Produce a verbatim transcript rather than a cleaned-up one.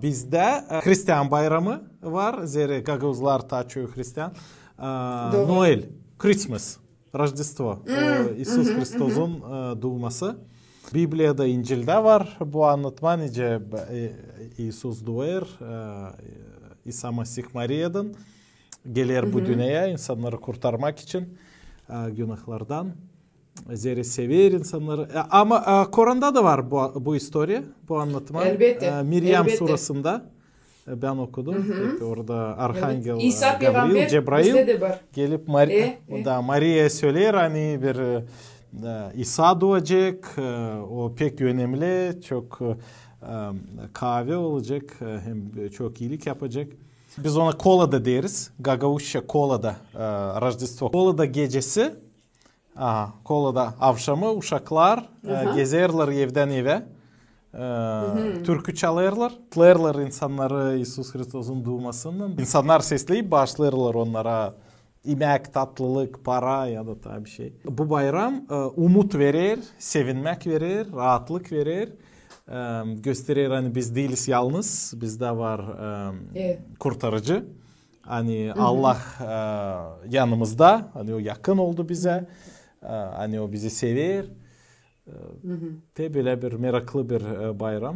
Bizdä e, hristian bayramı var, zerä gagauzlar taa çoyu hristian. E, Noel, Christmas, Рождество, e, İisus Hristosun e, duuması. Bibliyada, İncildä var bu annatma, nicä e, İisus duer, e, İsa Masih Mariyadan geler bu dünneyä insannarı kurtarmak için e, günahlardan. Zerä sever insannarı. E, ama e, Koranda da var bu, bu istoriya, bu annatma. Elbettä, E, Miryam surasında e, bän okudum. Pek orada arhangel e, İsa Gavril, peygamber Cebrail bizdä dä var. Gelip Mari- E, e. Da, Mariyaya söleer, ani bir e, e, İsa duacek, e, o pek önemli, çok e, e, kaavi olacek, e, hem çok iilik yapacek. Biz ona kolada deriz, gagauzça kolada, e, Рождество. Kolada gecesi, aha, kolada avşamı uşaklar e, gezerlär evdän evä. E, türkü çalêrlar, kutlêêrlar insannarı İisus Hristosun duumasınnan. İnsannar sesleyip başlêêrlar onnara imäk, tatlılık, para ya da taa bir şey. Bu bayram e, umut verer, sevinmäk verer, raatlık verer. E, gösterer, ani biz diiliz yalnız, bizdä var e, Kurtarıcı. Ani Allah e, yanımızda, ani o yakın oldu bizä, e, ani o bizi sever. E, Te bölä bir meraklı bir e, bayram.